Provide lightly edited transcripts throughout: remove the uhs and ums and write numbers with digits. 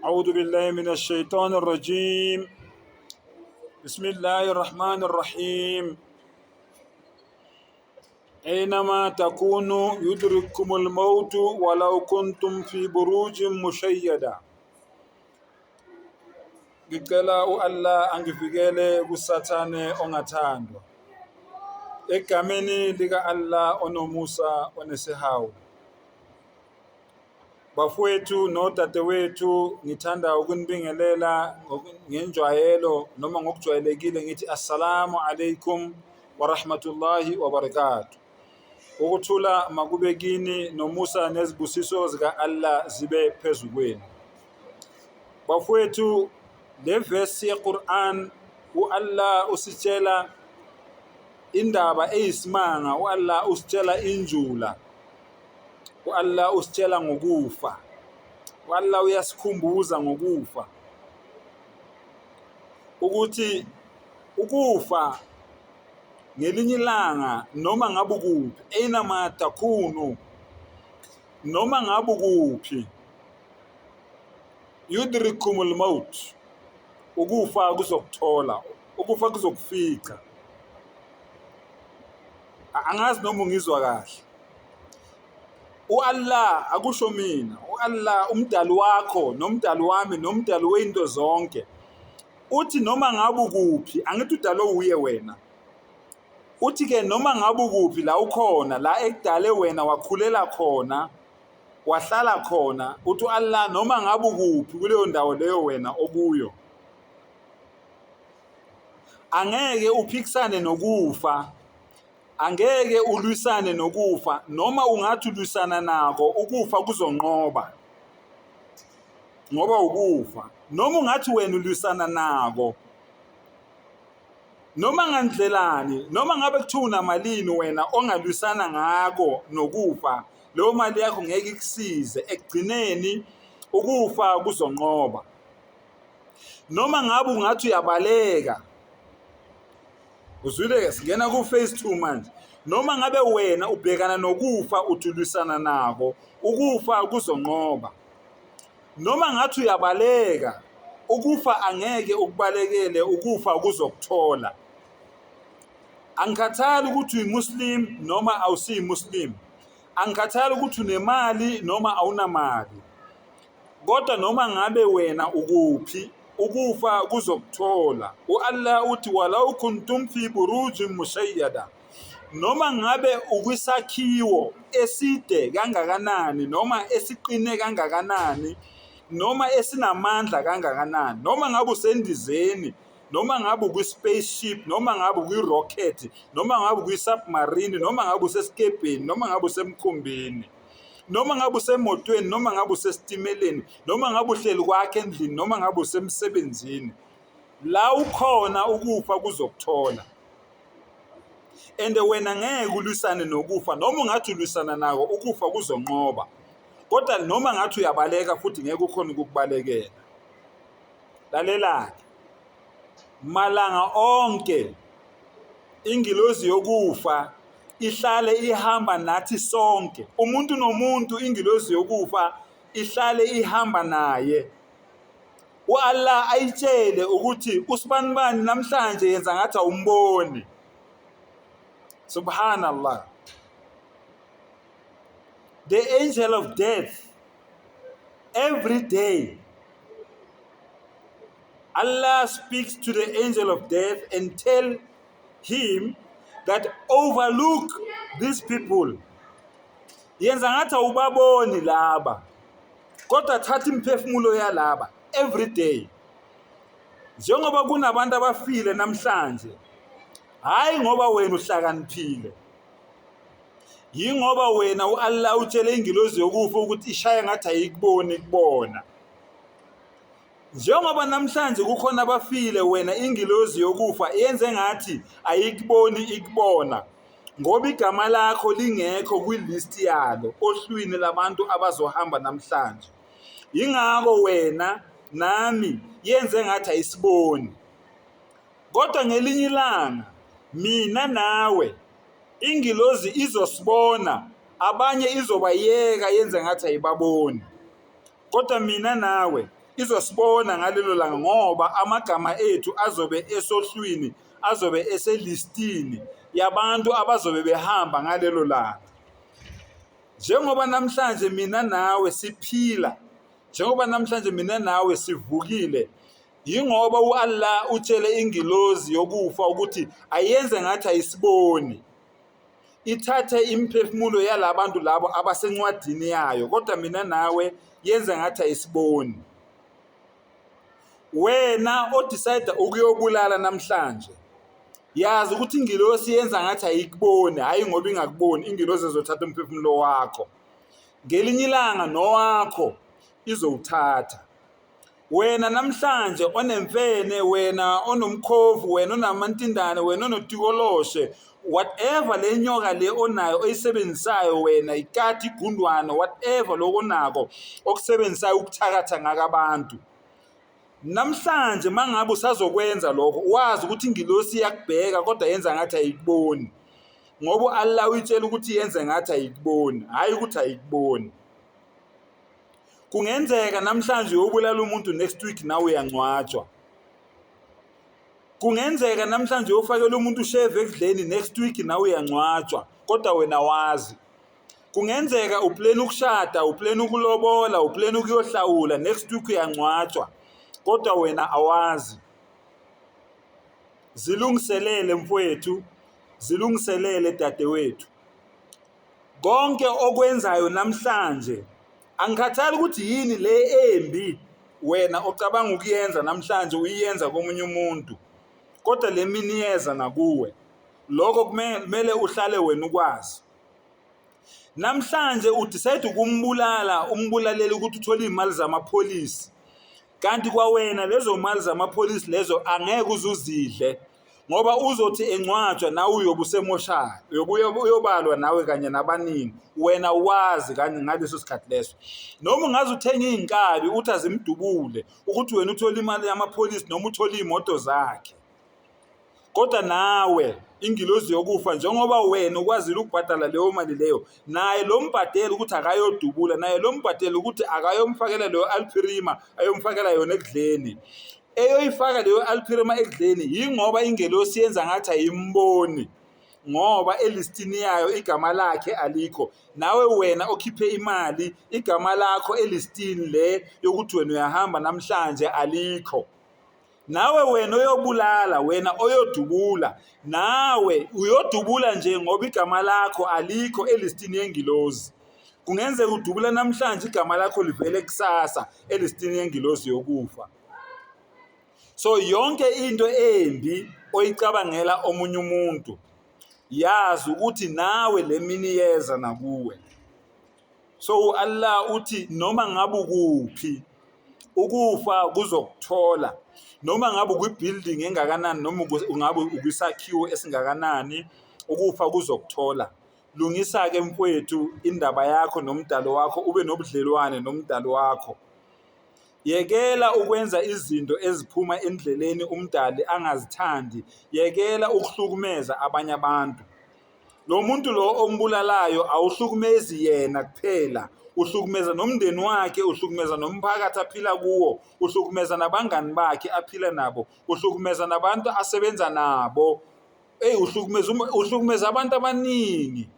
أعوذ بالله من الشيطان الرجيم. بسم الله الرحمن الرحيم. أينما تكونوا يدرككم الموت ولو كنتم في بروج مشيدة. Ngicela u-Allah angivikele kuSathane ongathandwa. Egameni lika-Allah onomusa onesihawu. Bafowethu nodadewethu, ngithanda ukunibingelela ngenjwayelo noma ngokujwayelekile ngithi assalamu alaikum wa rahmatullahi wa barakatuh. Ukuthula makube kini nomusa nezibusiso zika-Allah zibe phezu kwenu. Bafowethu, le vesi yeQur'an u-Allah usitshela indaba eyisimanga, u-Allah usitshela injula, u-Allah usitshela ngokufa, u-Allah uyasikhumbuza ngokufa, ukuthi ukufa ngelinye ilanga noma ngabe ukuphi, einama takunu, noma ngabe ukuphi, yudrikumul maut, ukufa kuzokuthola, ukufa kuzokufica. Angazi noma ungizwa kahle. U-Allah akusho mina, u-Allah umdali wakho nomdali wami nomdali weyinto zonke uthi noma ngabe ukuphi, angithi udalwe wuye wena, uthi ke noma ngabe ukuphi la ukhona, la ekudale wena wakhulela khona, wahlala khona, uthi u-Allah noma ngabe ukuphi kuleyo ndawo leyo wena okuyo, angeke uphikisane nokufa, angeke ulwisane nokufa, noma ungathi ulwisana nako ukufa kuzonqoba, ngoba ukufa. Noma ungathi wena ulwisana nako noma ngandlelani, noma ngabe kuthiwa unamalini wena ongalwisana ngako nokufa, leyo mali yakho ngeke ikusize ekugcineni, ukufa kuzonqoba. Noma ngabe ungathi uyabaleka, uzwile-ke, singena ku-phase 2 manje. Noma ngabe wena ubhekana nokufa uthi ulwisana nako, ukufa kuzonqoba. Noma ngathi uyabaleka, ukufa angeke ukubalekele, ukufa kuzokuthola. Angikhathali ukuthi uyimuslim noma awusiyimuslim, angikhathali ukuthi unemali noma awunamali, kodwa noma ngabe wena ukuphi, ukufa kuzokuthola. U-Allah uthi walau kuntum fi burujin mushayyada, noma ngabe ukwisakhiwo eside kangakanani noma esiqine kangakanani noma esinamandla kangakanani, noma ngabe usendizeni, noma ngabe ukwi-spaceship, noma ngabe ukwi-rocket, noma ngabe ukwi-submarine, noma ngabe usesikebheni, noma ngabe usemkhumbini, noma ngabe usemotweni, noma ngabe usesitimeleni, noma ngabe uhleli kwakhe endlini, noma ngabe usemsebenzini, la ukhona ukufa kuzokuthola. And wena ngeke ulwisane nokufa, noma ungathi ulwisana nako ukufa kuzonqoba, kodwa noma ngathi uyabaleka futhi ngeke ukhone ukukubalekela. Lalela-ke, malanga onke ingilozi yokufa ihlale ihamba nathi sonke, umuntu nomuntu ingilozi yokufa ihlale ihamba naye. U-Allah ayitshele ukuthi usibanibani namhlanje yenza ngathi awumboni. Subhanallah. The angel of death every day Allah speaks to the angel of death and tell him that overlook these people. Yenza ngathi awubaboni laba, kodwa thatha imiphefumulo yalaba every day. Njengoba kunabantu abafile namhlanje, hayi ngoba wena uhlakaniphile, yingoba wena u-Allah utshele ingilozi yokufa ukuthi ishaye ngathi ayikuboni kubona. Njengoba namhlanje kukhona abafile, wena ingilozi yokufa yenze ngathi ayikuboni ikubona, ngoba igama lakho lingekho kwilist yalo ohlwini labantu abazohamba namhlanje. Yingakho wena nami yenze ngathi ayisiboni. Kodwa ngelinye ilanga mina nawe ingilozi izosibona, abanye izobayeka yenze ngathi ayibaboni. Kodwa mina nawe Izosibona ngalelo langa ngoba amagama ethu azobe esohlwini, azobe eselistini yabantu abazobe behamba ngalelo langa. Njengoba namhlanje mina nawe siphila, njengoba namhlanje mina nawe sivukile, yingoba u-Allah utshele ingilozi yokufa ukuthi ayenze ngathi ayisiboni, ithathe imiphefumulo yalabantu labo abasencwadini yayo, kodwa mina nawe yenze ngathi ayisiboni. Wena odecide ukuyobulala namhlanje, yazi ukuthi ingilosi yenza ngathi ayikuboni, hhayi ngoba ingakuboni, ingilosi ezothatha umphefumulo wakho. Ngelinye ilanga nowakho izowuthatha. Wena namhlanje onemfene, wena onomkhovu, wena onamantindane, wena onotikoloshe, whatever le nyoka le onayo oyisebenzisayo wena, ikati, igundwane, whatever lokho onako okusebenzisayo ukuthakatha ngaka abantu. Namhlanje mangabe usazokwenza lokho, wazi ukuthi ingilosi iyakubheka kodwa yenza ngathi ayikuboni. Ngoba u-Allah uyitshela ukuthi yenze ngathi ayikuboni, hhayi ukuthi ayikuboni. Kungenzeka namhlanje uyobulala umuntu, next week nawe uyangcwatshwa. Kungenzeka namhlanje uyofakela umuntu ushevu ekudleni, next week nawe uyangcwatshwa, kodwa wena wazi. Kungenzeka uplane ukushada, uplane ukulobola, uplane ukuyohlawula, next week uyangcwatshwa, kodwa wena awazi. Zilungiselele mfowethu, zilungiselele dadewethu. Konke okwenzayo namhlanje, angikhathali ukuthi yini le embi wena ocabanga ukuyenza namhlanje uyiyenza komunye umuntu, kodwa le mini iyeza nakuwe. Lokho kumele uhlale wena ukwazi. Namhlanje udecide ukumbulala, umbulalele ukuthi uthole iy'mali zamapholisi, kanti kwawena lezo mali zamapholisi lezo angeke uze uzidle, ngoba uzothi engcwatshwa nawe uyobe usemoshari, uyobalwa nawe kanye nabaningi, wena wazi kanye ngaleso sikhathi leso. Noma ungaze uthenge iy'nkabi uthi azimdubule ukuthi wena uthole imali yamapholisi noma uthole iy'moto zakhe, kodwa nawe ingilozi yokufa, njengoba wena ukwazile ukubhadala leyo mali leyo, naye lo mbhadela ukuthi akayodubula, naye lo mbhadela ukuthi akayomfakela leyo alphirima ayomfakela yona ekudleni. Eyoyifaka leyo alphirima ekudleni yingoba ingelosi yenza ngathi ayimboni, ngoba elistini yayo igama lakhe alikho. Nawe wena okhiphe imali, igama lakho elistini le yokuthi wena uyahamba namhlanje alikho. Nawe wena oyobulala, wena oyodubula, nawe uyodubula nje ngoba igama lakho alikho elistini yengilozi. Kungenzeka udubula namhlanje, igama lakho livele kusasa elistini yengilozi yokufa. So yonke into embi oyicabangela omunye umuntu, yazi ukuthi nawe le mini iyeza nakuwe. So u-Allah uthi noma ngabe ukuphi, ukufa kuzokuthola, noma ngabe ukwi-building engakanani, noma ungabe ukwisakhiwo esingakanani, ukufa kuzokuthola. Lungisa-ke mfowethu indaba yakho nomdalo wakho, ube nobudlelwane nomdalo wakho. Yekela ukwenza izinto eziphuma endleleni umdali angazithandi, yekela ukuhlukumeza abanye abantu. Lo muntu lo ombulalayo awuhlukumezi yena kuphela, uhlukumeza nomndeni wakhe, uhlukumeza nomphakathi aphila kuwo, uhlukumeza nabangani bakhe aphila nabo, uhlukumeza nabantu asebenza nabo. Eyi, uhlukumeza abantu abaningi.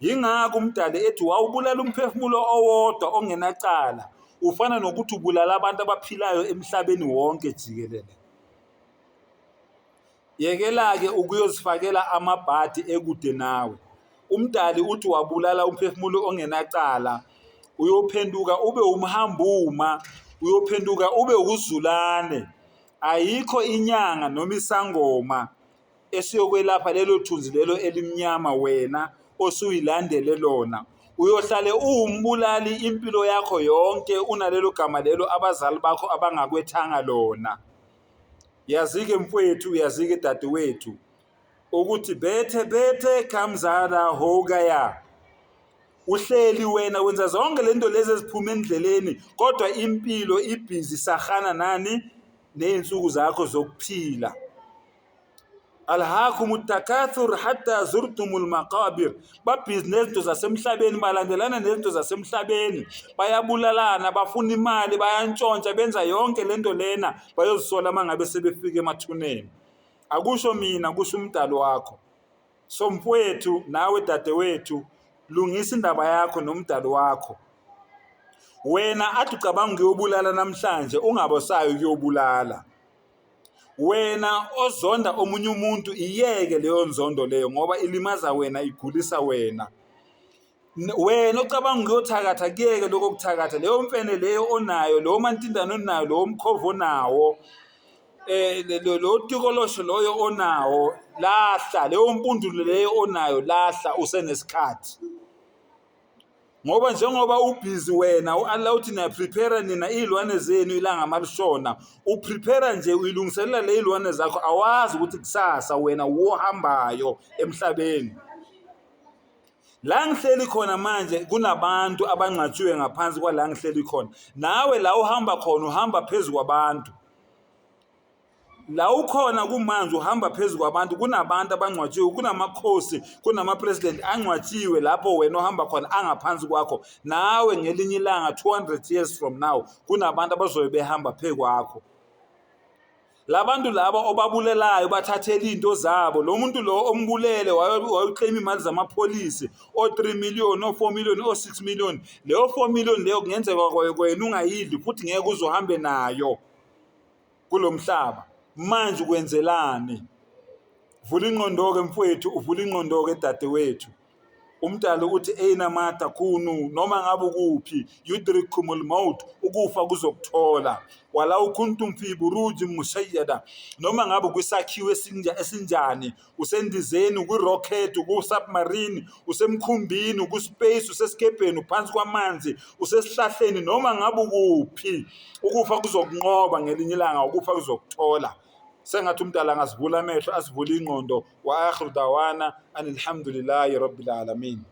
Yingakho umdali ethi wawubulala umphefumulo owodwa ongenacala, ufana nokuthi ubulala abantu abaphilayo emhlabeni wonke jikelele. Yekela-ke ukuyozifakela amabhadi ekude nawe. Umdali uthi wabulala umphefumulo ongenacala, uyophenduka ube umhambuma, uyophenduka ube uzulane. Ayikho inyanga noma isangoma esiyokwelapha lelo thunzi lelo elimnyama wena osuyilandele lona. Uyohlale uwumbulali impilo yakho yonke unalelo gama lelo abazali bakho abangakwethanga lona. Yazike mfowethu, yazike dadewethu ukuthi bethe bethe kamzala hogaya. Uhleli wena wenza zonke lento lezi eziphuma endleleni, kodwa impilo ibhizi sahana nani ney'nsuku zakho zokuphila. Alhaakumu takathur hatta zurtumul maqabir. Babhizi nezinto zasemhlabeni, balandelana nezinto zasemhlabeni, bayabulalana, bafuna imali, bayantshontsha, benza yonke lento lena, bayozisola uma ngabe sebefika emathuneni. Akusho mina, kusho umdali wakho. So mfowethu nawe dadewethu, lungisa indaba yakho nomdali wakho. Wena athi ucabanga ukuyobulala namhlanje, ungabosayo ukuyobulala. Wena ozonda omunye umuntu iyeke leyo nzondo leyo ngoba ilimaza wena, igulisa wena. Wena ocabanga ukuyothakatha kuyeke lokho kuthakatha, leyo mfene leyo onayo, lowo mantindane onayo, lowo mkhovu onawo, lowo tikolosho loyo onawo, lahla leyo mpundulo leyo onayo, lahla usenesikhathi. Ngoba njengoba ubhizi wena u-Allah uthi niyaprepare nina iy'lwane zenu ilanga malishona, uprepare nje uyilungiselela le y'lwane zakho, awazi ukuthi kusasa wena wohambayo emhlabeni. La ngihleli khona manje kunabantu abangcwatshiwe ngaphansi kwala ngihleli khona. Nawe la uhamba khona uhamba phezu kwabantu. La ukhona kumanje uhamba phezu kwabantu, kunabantu abangcwatshiwe, kunamakhosi, kunama-president angcwatshiwe lapho wena ohamba khona angaphansi kwakho. Nawe ngelinye ilanga 200 years from now kunabantu abazobe behamba phezu kwakho. Labantu laba obabulelayo bathathela iy'nto zabo, lo muntu lo ombulele wayokleyima iy'mali zamapholisi o-3 million, o-4 million, o-6 million. Leyo 4 million leyo kungenzeka kwena ungayidli futhi ngeke uze uhambe nayo kulo mhlaba. Manje ukwenzelani? Vula ingqondo-ke mfowethu, uvula ingqondo-ke dadewethu. Umdali uthi eyina ma takunu, noma ngabe ukuphi, yudrikumul maut, ukufa kuzokuthola. Walau kuntum fi burujin mushayyada, noma ngabe kwisakhiwo esinjani, usendizeni, kwi-rocket, ku-submarine, usemkhumbini, ku-space, usesikebheni, uphansi kwamanzi, usesihlahleni, noma ngabe ukuphi, ukufa kuzokunqoba ngelinye ilanga, ukufa kuzokuthola. Sengathi umdala angasivula amehlo, asivule ingqondo. Wa akhiru dawana anilhamdulillahi rabbil alamin.